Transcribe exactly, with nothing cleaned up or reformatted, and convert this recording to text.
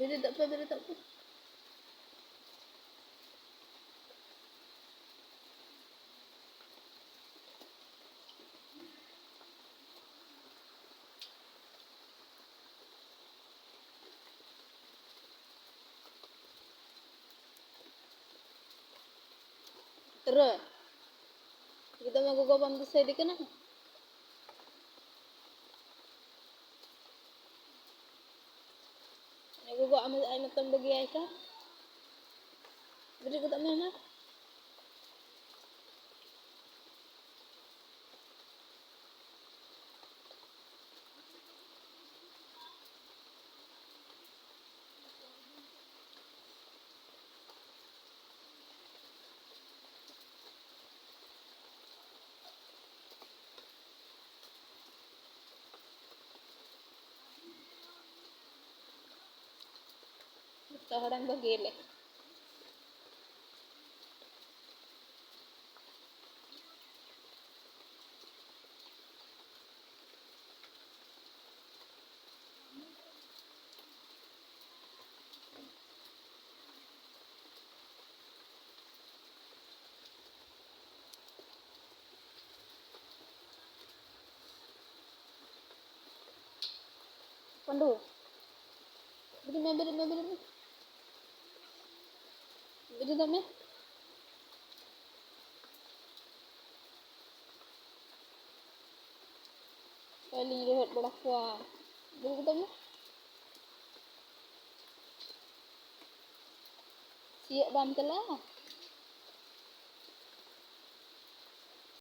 ᱵᱮᱨᱮᱫᱚᱜ ᱯᱮ, ᱵᱮᱨᱮᱫᱚᱜ ᱯᱮ᱾ ᱨᱟᱹ᱾ ᱜᱤᱫᱟᱹᱢᱟ ᱜᱚᱜᱚ ᱵᱟᱢ ᱫᱤᱥᱟᱹᱭᱮᱫᱮ ᱠᱟᱱᱟ? ᱜᱚᱜᱚ ᱟᱢ ᱟᱡ ᱢᱚᱛᱚᱢ ᱵᱟᱹᱜᱤᱭᱟᱭ ᱠᱟᱱ᱾ ᱵᱮᱨᱮᱫ ᱜᱚᱫᱚᱜ ᱢᱮ ᱢᱟ᱾ ᱡᱚᱛᱚ ᱦᱚᱲᱮᱢ ᱵᱟᱹᱜᱤ ᱞᱮ᱾ ᱯᱟᱹᱰᱩ, ᱵᱮᱨᱮᱫ ᱢᱮ, ᱵᱮᱨᱮᱫ ᱢᱮ, ᱵᱮᱨᱮᱫ ᱢᱮ᱾ ᱵᱮᱨᱮᱫᱚᱜ ᱢᱮ᱾ ᱚᱠᱚᱭ ᱞᱤᱧ ᱨᱚᱦᱮᱫ ᱵᱟᱲᱟ ᱠᱚᱣᱟ? ᱵᱮᱨᱮᱫ ᱜᱚᱫᱚᱜ ᱢᱮ᱾ ᱥᱤᱭᱳᱜ ᱵᱟᱢ ᱪᱟᱞᱟᱜᱼᱟ?